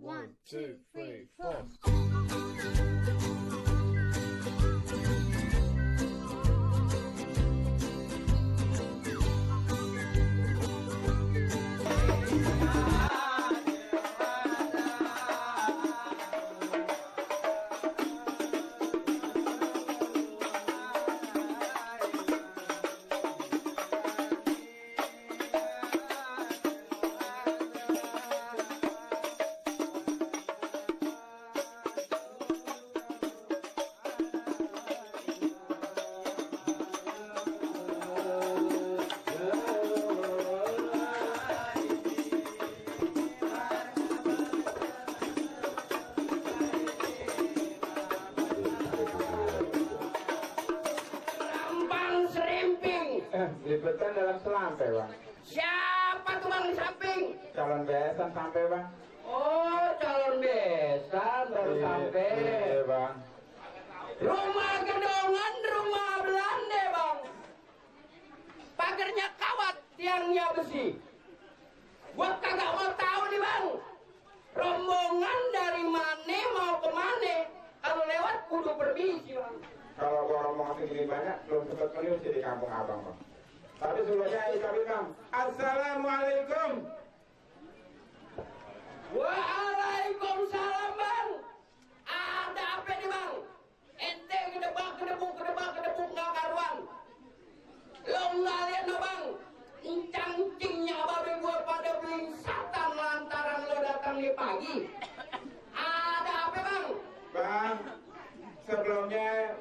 1, 2, 3, 4. Libetan dalam selampe, Bang. Siapa tuh Bang di samping? Calon besan sampai, Bang. Oh, calon besan baru sampai. Iya, Bang. Rumah gedongan, rumah Belanda, Bang. Pagarnya kawat, tiangnya besi. Gua kagak mau tahu nih, Bang. Rombongan dari mana mau ke mana? Kalau lewat kudu permisi, Bang. Kalau gua rombongan segini banyak, belum sempat meniup di kampung Abang, Bang. Tapi sebelumnya kami, Bang. Assalamualaikum. Waalaikumsalam, Bang. Ada apa nih, Bang? Ente kedebuk nggak karuan. Lo nggak lihat no, Bang? Cangcingnya babi gua pada belingsatan lantaran lo datang di pagi. Ada apa, Bang? Bang, sebelumnya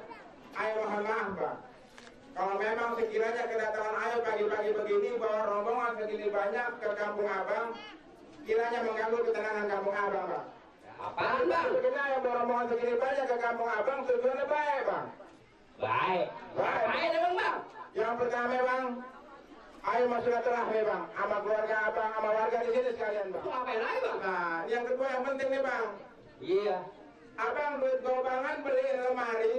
ayo mohon maaf, Bang. Kalau memang sekiranya kedatangan ayo pagi-pagi begini bawa rombongan segini banyak ke kampung Abang, kiranya mengganggu ketenangan kampung Abang, Bang. Apaan, Bang? Kita yang bawa rombongan segini banyak ke kampung Abang tujuannya baik, Bang. Baik. Baik, Bang, Bang. Yang pertama, Bang, ayo silaturahmi, Bang, sama keluarga Abang, sama warga di sini sekalian, Bang. Itu ngapain lagi, Bang? Nah, yang kedua yang penting nih, Bang. Iya. Abang duit gobangan beliin lemari,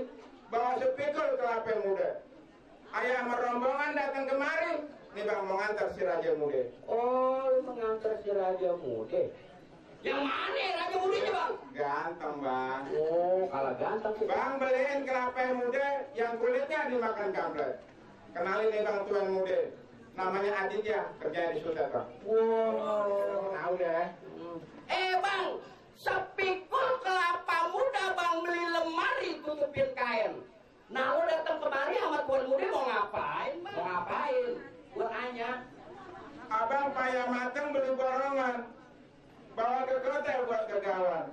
bawa sepikul kelapa muda. Ayah sama rombongan datang kemari, nih Bang mau ngantar si Raja Muda. Oh, mengantar si Raja Muda. Yang mana Raja Mudanya, Bang? Ganteng, Bang. Oh, kalau ganteng sih. Bang beliin kelapa muda yang kulitnya dimakan kampret. Kenalin nih Bang Tuan Muda. Namanya Aditya, kerja di Sutet, Bang. Wow. Tahu deh. Bang, sepikul kelapa muda Bang beli lemari tutupin kain. Nah, lo datang kemari sama Tuan Muda mau ngapain, Bang? Mau ngapain? Gua nanya. Abang payah mateng beli borongan, bawa ke kota buat kegawan.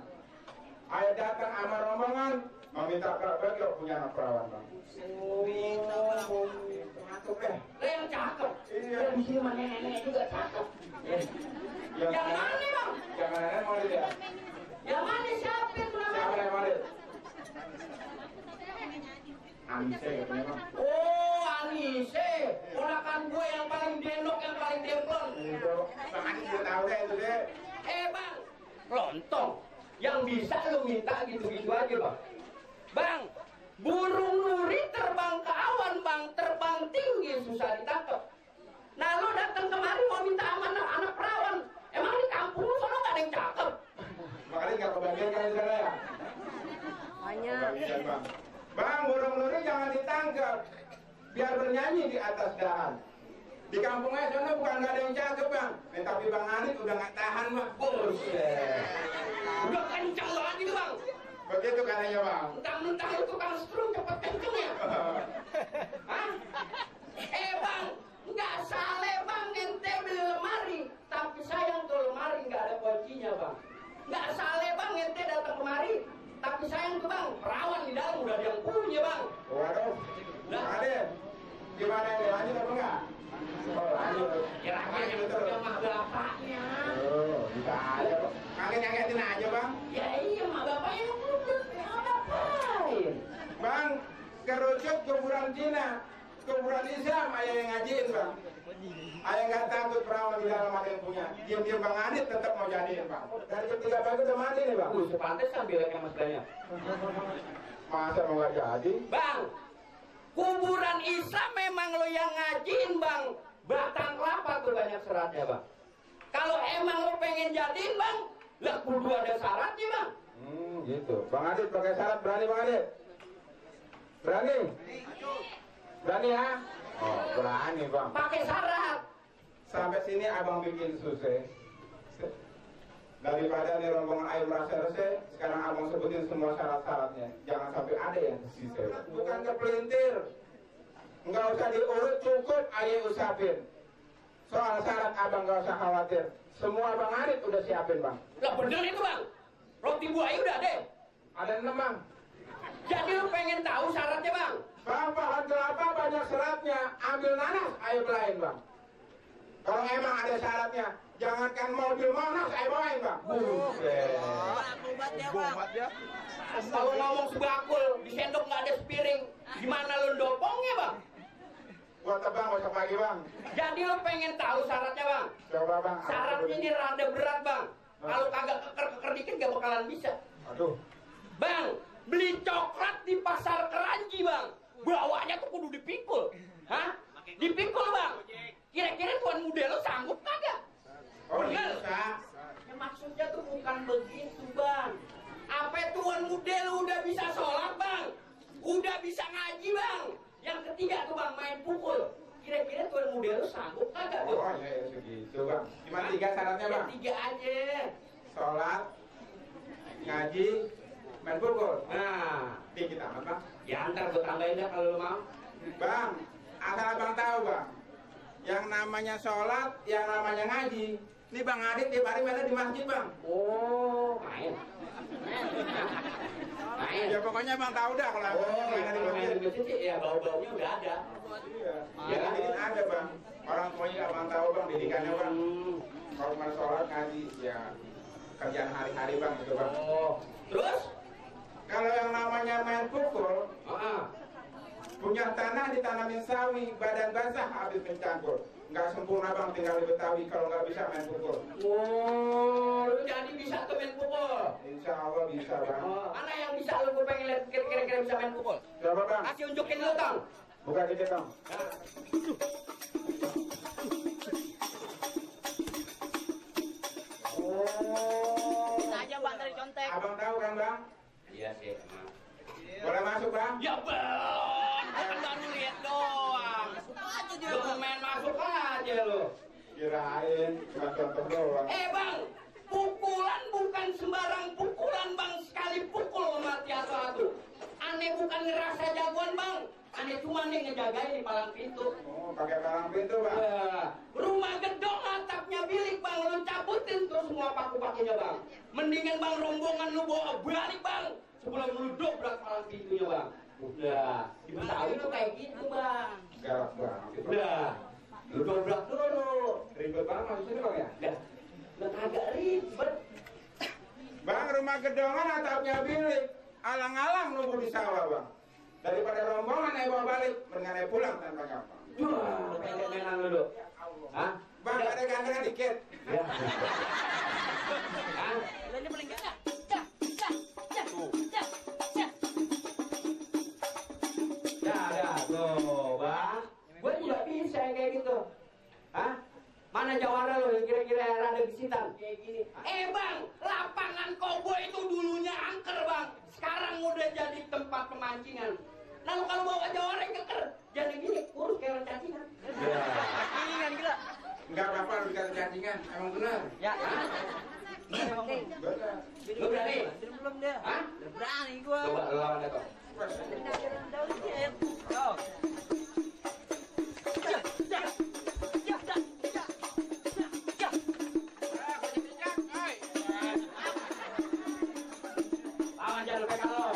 Ayo datang sama rombongan, mau minta bagi punya anak perawan, Bang. Cakep deh. Yang cakep. Iya. Di sini mah nenek juga cakep. Yang mana, Bang? Jangan nenek mau dia. Yang mana siapa itu Siapa namanya? yang mau dia? Anise katanya, Bang. Oh, Anise. Ponakan gue yang paling denok, yang paling demplon. Itu, Bang Anise udah tahu deh itu deh. Bang, lontong. Yang bisa lu minta gitu-gitu aja, Bang. Bang, burung nuri terbang ke awan, Bang. Terbang tinggi, susah ditangkap. Nah, lu datang kemari mau minta amanah anak perawan. Emang di kampung lu sono gak ada yang cakep? Makanya nggak kebagian kan di sana ya? Kebagian, Bang. Bang, burung nuri jangan ditangkap. Biar bernyanyi di atas dahan. Di kampungnya sana bukan nggak ada yang cakep, Bang. Tapi Bang Anit udah nggak tahan, Bang. Buset. Udah kencang banget itu, Bang. Begitu katanya, Bang. Mentang-mentang itu kan strung cepet kenceng ya? Hah? Bang, nggak salah, Bang, ente beli lemari. Tapi sayang tuh lemari nggak ada kuncinya, Bang. Nggak salah, Bang, ente datang kemari. Tapi sayang tuh, Bang, perawan di dalam udah ada yang punya, Bang. Waduh. Bang Adit, gimana ini? Lanjut apa enggak? Oh, lanjut. Kira-kira yang punya mah bapaknya. Oh, bisa aja, Bang. Ngaget-ngagetin aja, Bang. Ya iya, mah bapaknya yang punya. Ngapain? Bang, kerucut kuburan Cina, kuburan Islam, ayah yang ngajiin, Bang. Ayah nggak takut perawan di dalam ada yang punya. Diam-diam Bang Adit tetap mau jadiin, Bang. Dari jam 3 pagi udah mandi nih, Bang. Sepantes sambil kayak Mas Danya. Masa mau nggak jadi? Bang, kuburan Islam memang lo yang ngajiin, Bang. Batang kelapa tuh banyak seratnya, Bang. Kalau emang lo pengen jadiin, Bang, Lah kudu ada syaratnya bang. Gitu. Bang Adit pakai syarat, berani Bang Adit? Berani? Berani ya? Oh, berani Bang. Pakai syarat. Sampai sini abang bikin susah. Daripada nih rombongan air merasa reseh, sekarang abang sebutin semua syarat-syaratnya. Jangan sampai ada yang tersisa. Bukan kepelintir. Nggak usah diurut, cukup ayo usapin. Soal syarat abang nggak usah khawatir. Semua Bang Adit udah siapin Bang. Lah bener itu bang. Roti buaya udah ada. Ada 6 Bang. Jadi lu pengen tahu syaratnya bang? Bang, pohon kelapa banyak seratnya. Ambil nanas, ayo belain Bang. Kalau emang ada syaratnya, jangankan mobil nanas, ayo bawain Bang. Kalau ngomong sebakul, di sendok nggak ada sepiring, gimana lu dopongnya bang? Gua tebang besok pagi Bang. Jadi lu pengen tahu syaratnya bang? Coba Bang. Syaratnya ini rada berat bang. Kalau kagak keker dikit gak bakalan bisa. Aduh. Bang, beli coklat di pasar Keranji bang. Bawanya tuh kudu dipikul. Hah? Dipikul bang. Kira-kira tuan muda lu sanggup kagak? Oh Bener? bisa. Ya, maksudnya tuh bukan begitu bang. Apa tuan muda lu udah bisa sholat bang? Udah bisa ngaji bang? Yang ketiga tuh bang, main pukul. Kira-kira tuan muda lu sanggup kagak tuh? Oh iya segitu Bang. Cuma 3 syaratnya Bang. Ya, 3 aja. Sholat, ngaji, main pukul. Nah, Dikit amat Bang. ya ntar gue tambahin dah kalau lu mau. Bang, asal abang tahu Bang. Yang namanya sholat, yang namanya ngaji. Ini Bang Adit tiap hari mana di masjid Bang. Oh, main. Main. Ya pokoknya Bang tahu dah kalau abang Oh, mana di main masjid. di masjid sih, ya bau-baunya udah ada. Iya. Ya. Ya jadi ada Bang. Orang tuanya abang tahu Bang didikannya Bang. Kalau mana sholat ngaji ya kerjaan hari-hari Bang gitu Bang. Oh, terus? Kalau yang namanya main pukul, punya tanah ditanamin sawi, badan basah habis mencampur. Nggak sempurna Bang, tinggal di Betawi kalau nggak bisa main pukul. Oh, lu jadi bisa tuh main pukul. Insya Allah bisa Bang. Oh, mana yang bisa lu gue pengen lihat kira-kira bisa main pukul? Coba Bang, Kasih unjukin lu Tong. buka dikit Bang. Oh. aja Bang dari contek. Abang tahu kan Bang? Iya sih. Boleh masuk Bang? Ya bang, kan baru lihat doang. Aja dia. Lu main masuk aja lu. Kirain cuma contoh doang. Bang, pukulan bukan sembarang pukulan bang. Sekali pukul mati atu-atu. Aneh bukan ngerasa jagoan bang. Aneh cuma nih ngejagain di palang pintu. Oh, pakai palang pintu Bang. Ya, rumah gedong atapnya bilik bang. Lu cabutin tuh semua paku-pakunya bang. Mendingan bang rombongan lu bawa balik bang. Sebelum lu dobrak palang pintunya bang. Udah, di Betawi tuh kayak gitu bang. Galak Bang. Udah, lu dobrak dulu. Ribet banget masuk sini Bang ya? Udah kagak ribet. Bang, rumah gedongan atapnya bilik. Alang-alang nunggu di sawah Bang. Daripada rombongan ayo bawa balik, mendingan ayo pulang tanpa gampang. Wah, pendek-pendekan lu dulu. Hah? Bang, ada gantengan dikit. Ya. Hah? Ini paling gak. Ya, tuh, bang. Gue juga bisa yang kayak gitu. Hah? Mana jawara lo yang kira-kira rada gesitan? Kayak gini. Bang, lapangan koboi itu dulunya angker, bang. Sekarang udah jadi tempat pemancingan. Lalu kalau bawa jawara yang keker, jadi gini, kurus kayak orang cacingan. Cacingan gila. Enggak apa-apa lu dikasih cacingan, emang benar. Ya. Benar. Lu berani? Belum dia. Hah? Berani gua. Coba lu lawan dia, Tok. Oh. Lawan jangan lupa kalau.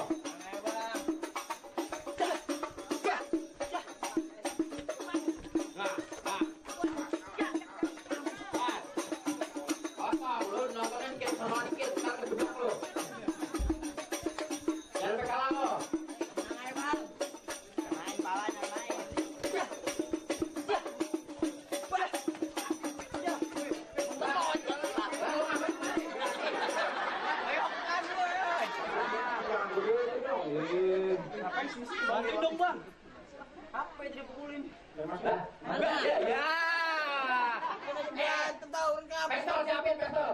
Nah. Apa lu nontonnya dikit sama dikit, ntar kebedak lu. Jangan lupa kalah lo. Main palanya main. Bantuin dong bang. Apa itu dipukulin? Ya. Berantem tahu kan kamu. Pistol siapin pistol.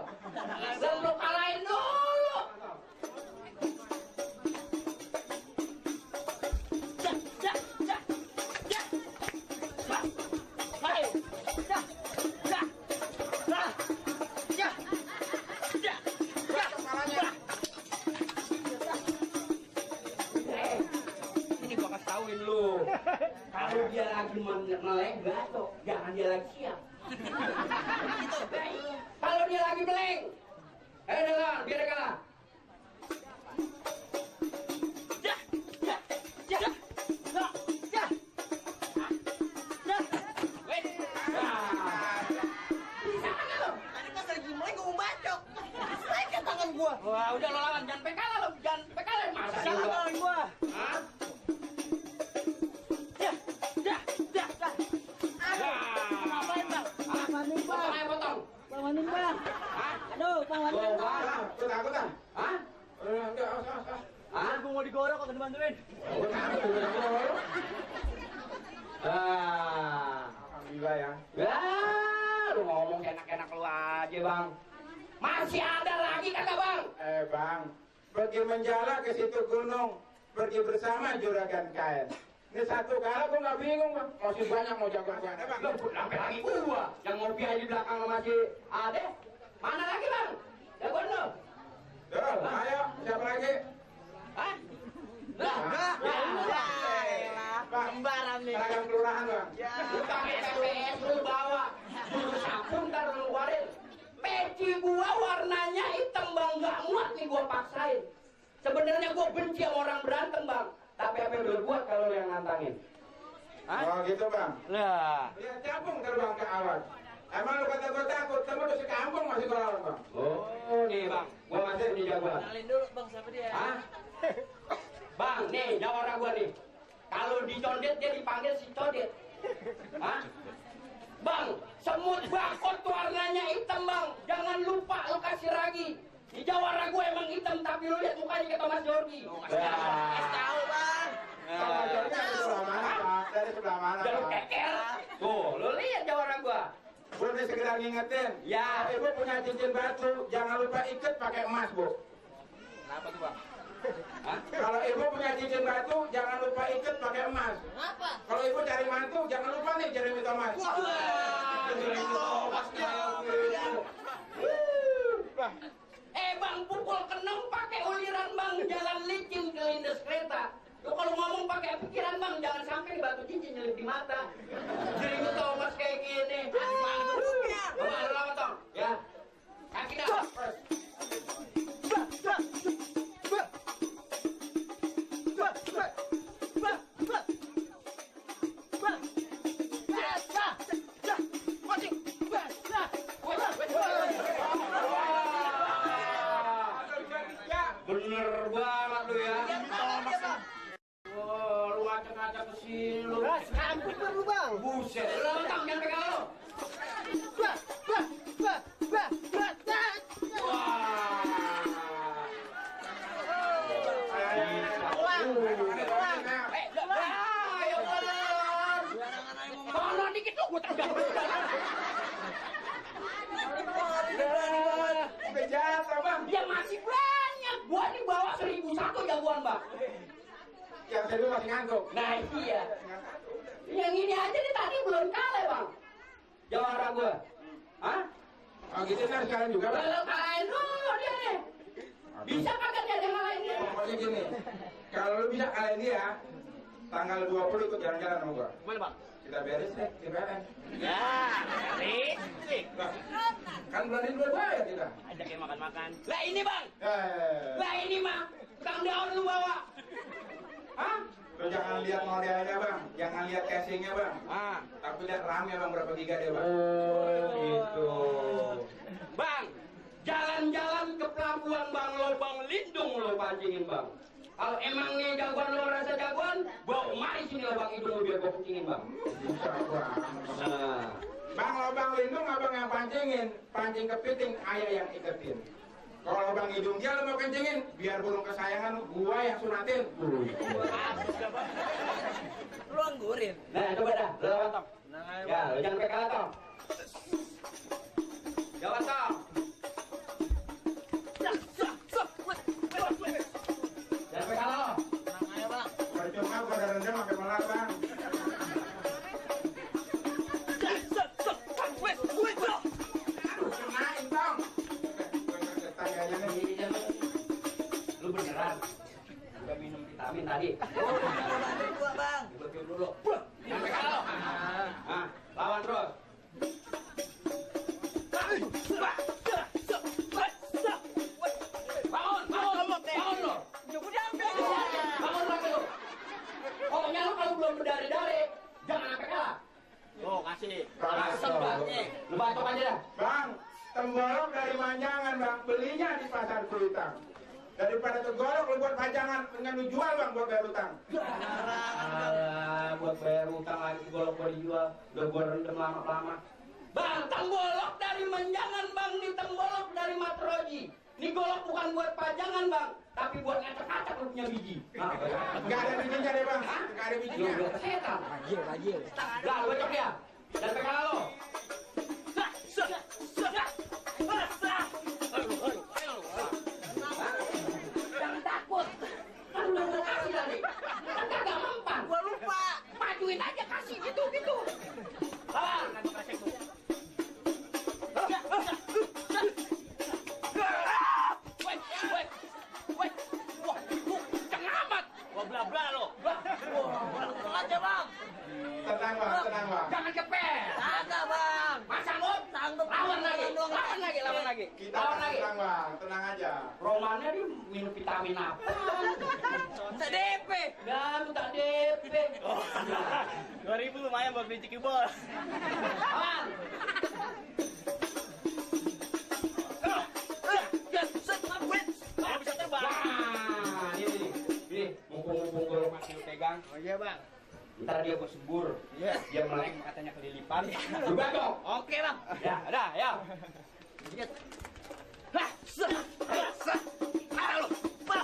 Lu kalah Kalau dia lagi meleng, batuk, jangan dia lagi siap. Kalau dia lagi meleng, dengar, biar kalah. Wah, udah lo lawan, jangan pekalah lo, jangan pekalah. Masa Jangan lawan gua. Hah? Ngapain, Bang? Pawanin, Bang. Potong aja, potong. Pawanin, Bang. Hah? Aduh, pawanin, Bawa Bang. barang. Ketakutan. Hah? Udah, awas. Hah? Gua mau digorok kok dibantuin. Gua takut. Alhamdulillah ya. Ya, lu ngomong enak-enak lu aja, Bang. Masih ada lagi kagak, Bang? Bang, pergi menjala ke situ gunung, pergi bersama juragan kain. Ini satu kali gua nggak bingung, Bang. Masih banyak mau jago gua. Ada, Bang. Lu sampai lagi gua yang ngopi aja di belakang lu masih ada. Mana lagi, Bang? Jagoan lu? Dol, ayo, siapa lagi? Hah? Bang, Kembaran nih. seragam kelurahan, Bang. Lu pakai TPS lu bawa. Dulu sabun ntar lu keluarin. Peci gua warnanya hitam, Bang. Nggak muat nih gua paksain. Sebenarnya gua benci sama orang berantem, Bang. Tapi apa yang boleh buat kalau lu yang nantangin? Hah? Oh gitu, Bang. Lah. Lihat capung terbang ke awan. Emang lu kata gua takut, kamu udah sekampung masih gua lawan, Bang. Oh, nih, Bang. Gua masih di jagoan. Kenalin dulu, Bang, siapa dia? Hah? Bang, nih jawara gua nih. Kalau dicondet dia dipanggil si codet. Hah? Bang, semut bakot warnanya hitam, Bang. Jangan lupa lu kasih ragi. Di jawara gua emang hitam, tapi lu lihat mukanya kayak Thomas Jordi. Tahu, Bang. Kalau jadi dari sebelah mana, Pak? Dari sebelah mana, Udah lu Pak? keker. Tuh, lu lihat jawara gua. Gua udah sekedar ngingetin. Ya. Ibu punya cincin batu, jangan lupa ikat pakai emas, Bu. Kenapa tuh, Bang? Hah? Kalau ibu punya cincin batu, jangan lupa ikat pakai emas. Kenapa? Kalau ibu cari mantu, jangan lupa nih Jeremy Thomas. Bang, pukul keneng pakai uliran, Bang. Jalan licin ke lindes kereta. Lu kalau ngomong pakai pikiran, Bang, jangan sampai di batu cincin nyelip di mata. Jeremy Thomas kayak gini. Coba lu lawan, Tong. Ya. Kaki dah. Bener banget lu ya. Wah, lu ngacak-ngacak ke sini lu. Kampung lu, Bang. Buset, lu lawan, Tong, jangan pegang lu. Ayo keluar. Mana dikit lu gua tendang. Udah jatuh, Bang. Ya masih banyak. Gua nih bawa 1001 jagoan, Bang. Yang saya masih ngantuk. Nah iya. Yang ini aja nih tadi belum kalah, Bang. Jawara gua. Hah? Oh gitu kan sekarang juga, Bang. Kalau kalahin dulu dia nih. Bisa kagak dia ada ngalahin dia? Pokoknya gini, kalau lu bisa kalian dia, tanggal 20 ikut jalan-jalan sama gua. Gimana, Bang? Kita beres deh, di PLN. Ya, risik. Kan bulan ini bulan bayar kita. Ajakin makan-makan. Lah ini, Bang. Lah ini mah. Kang daun lu bawa. Hah? Lu jangan lihat modelnya, Bang. Jangan lihat casingnya, Bang. Ah. Tapi lihat RAM-nya, Bang, berapa giga dia, Bang. Gitu. Bang, jalan-jalan ke pelabuhan Bang Lobang Lindung lo pancingin, Bang. Kalau emang nih jagoan lo rasa jagoan, bawa mari sini lo Bang hidung lo biar gua kucingin, Bang. Bisa, Bang. Nah. Bang Lobang Lindung abang yang pancingin, pancing kepiting, ayah yang iketin. Kalau Bang Hidung dia lo mau kencingin, biar burung kesayangan gua yang sunatin. Lu anggurin. Nah, coba dah, lo lawan Tong. Tenang aja, Ya, Bang. lo jangan kalah Tong. Jawab Tong. Jangan kalah lo. Tenang aja, Bang. Percuma gua ada rendam sampai melar, Bang. Kenain, Bang. Tangganya nih. Lu beneran udah minum vitamin tadi? Bantu gua, Bang. Gua cium dulu. Sampai kalah lo. Nah, lawan terus. Bangun lo. Bangun lagi lo. Pokoknya lo kalau belum berdari-dari, jangan sampai kalah. Tuh, kasih. Asem banget. Lu batok aja dah. Bang, tenggorok dari Manjangan bang, belinya di pasar Kuitang. Daripada tenggorok lu buat pajangan, dengan lu jual bang buat bayar utang. Alah, buat bayar utang lagi golok gua dijual. Udah gua rendem lama-lama. Bang, tenggolok dari Manjangan bang, ini tenggolok dari Matroji. Ini golok bukan buat pajangan bang, tapi buat ngacak-ngacak lu punya biji. Gak ada bijinya deh bang, gak ada bijinya. Lu setan. Bajil. Lah, lu bacok dia. Dan pekala lo. Jangan takut. Kan udah gua kasih tadi. Kan kagak mempan. Gua lupa. Majuin aja kasih gitu. Lawan. Wait. Wah, kenceng amat. Gua bla-bla lo. Langsung aja, Bang. Tenang bang. Jangan cepet. Kagak, Bang. Masa lo? Sanggup. Lawan lagi. Kita tenang bang, tenang aja. Romannya dia minum vitamin apa? Tak DP. Dan tak DP. 2000 lumayan buat beli cikibol. Lawan. Bisa terbang. Wah, ini mumpung golok masih lu pegang. Oh iya, Bang. Ntar dia bersembur. Iya. Dia melek katanya kelilipan. Coba dong. Oke, Bang. Ya, ada, ya.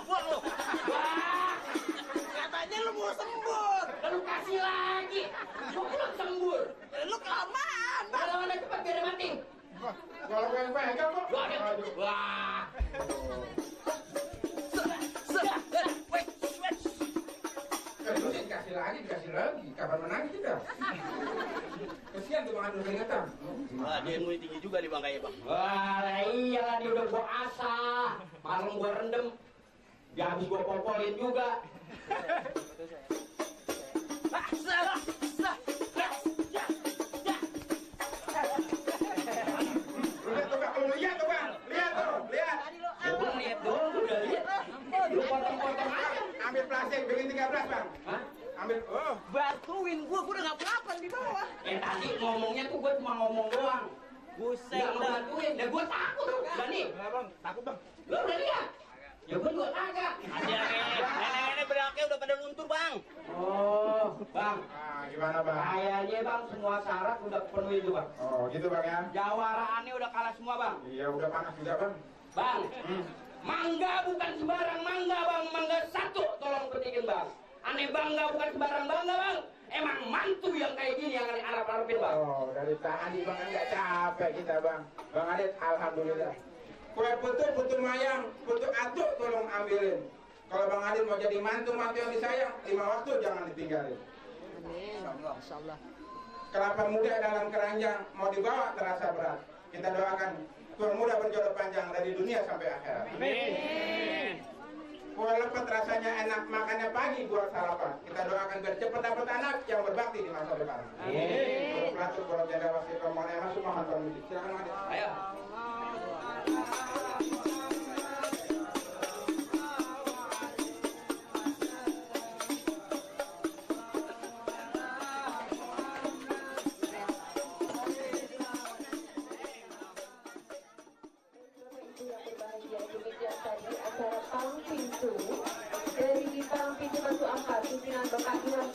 Buang lo. Wah, Katanya lu mau sembur. lalu kasih lagi. Gua belum sembur. Lu kelamaan, Bang. Kalau ada cepat biar dia mati. Kalau gue yang pegang kok. Wah. Kasih lagi. Kapan menang kita? Kesian tuh bang Adul keringetan. Wah, dia ilmu tinggi juga nih, Bang, kayaknya, Bang. Wah, iyalah dia udah gua asah. Malam gua rendem. Dia habis gua popolin juga. Lihat tuh bang. Gua lihat dong, udah lihat. Lu potong-potong aja. Ambil plastik, bikin 13 bang. Hah? Ambil, Bantuin gua udah nggak apa-apa di bawah. Tadi ngomongnya tuh gua cuma ngomong doang. Buset, Nggak ngebantuin. Dan gua takut. Dani, bang, takut bang. lu udah lihat? Ya gua juga kagak. Aja nenek beraknya udah pada luntur, Bang. Oh, Bang. Nah, gimana bang? Kayaknya Bang semua syarat udah penuhi itu Bang. Oh, gitu bang ya? Jawaraannya udah kalah semua Bang. Iya, udah panas juga bang. Bang, mangga bukan sembarang mangga Bang. Mangga satu tolong petikin Bang. Aneh bangga bukan sembarang bangga Bang. Emang mantu yang kayak gini yang Arab-Arabin Bang. Oh, dari tadi bang nggak capek kita bang. Bang Adit, alhamdulillah. Kue putu mayang, putu atuk tolong ambilin. Kalau bang Adit mau jadi mantu yang disayang, 5 waktu jangan ditinggalin. Insyaallah. Kelapa muda dalam keranjang mau dibawa terasa berat. Kita doakan Tuan muda berjodoh panjang dari dunia sampai akhirat. Amin. Kue lepet rasanya enak, makannya pagi buat sarapan. Kita doakan biar cepat dapat anak yang berbakti di masa depan. Amin. Pelatur kalau janda wasit rombongan masuk mohon permisi. Silakan Adit. Ayo. Acara Palang Pintu dari Palang Pintu Batu Ampar, pimpinan Bapak Iwan